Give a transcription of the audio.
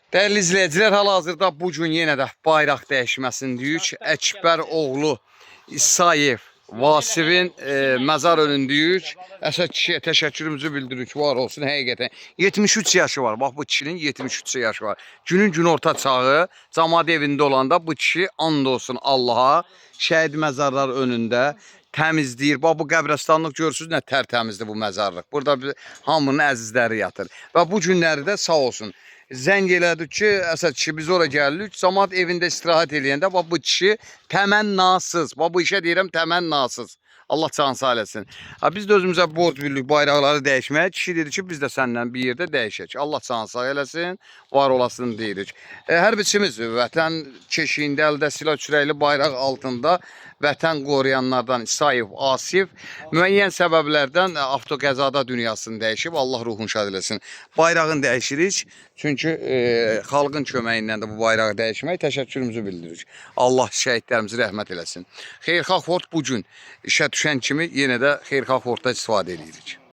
Dəyərli izləyicilər, hal-hazırda bu gün yenə də bayraq dəyişməsindəyik. Əkbər oğlu İsayev Vasifin məzar önündəyik. Əsəd kişiyə təşəkkürümüzü bildiririk. Var olsun həqiqətən. 73 yaşı var. Bax bu kişinin 73 yaşı var. Günün günorta çağı camaat evində olanda bu kişi and olsun Allaha şəhid məzarlar önündə təmizləyir. Bax bu qəbristanlıq görürsüz nə tərtəmizdir bu məzarlıq. Burada bir, hamının əzizləri yatır. Və bu günləri də sağ olsun. Zəng elədi ki, Əsəd kişi biz ora gəlirik. Camaat evində istirahət eləyəndə bax bu kişi təmənnasız. Bax bu işə deyirəm təmənnasız. Allah can sağ eləsin. Ha, biz də özümüzə borc bilirik bayraqları dəyişməyə. Kişi dedi ki, biz də səndən bir yerdə dəyişək. Allah can sağ eləsin, var olasın deyirik. Hərbiçimiz vətən keşiyində əldə silah kürəkli bayraq altında vətən qoruyanlardan İsayev Asif müəyyən səbəblərdən avtoqəzada dünyasını dəyişib. Allah ruhunu şad eləsin. Bayrağını dəyişirik. Çünki xalqın köməyi ilə də bu bayrağı dəyişmək təşəkkürümüzü bildiririk. Allah şəhidlərimizi rəhmət eləsin. Xeyirxah Ford bu gün işə düşən kimi yenə də Xeyirxah Fordda istifadə edirik.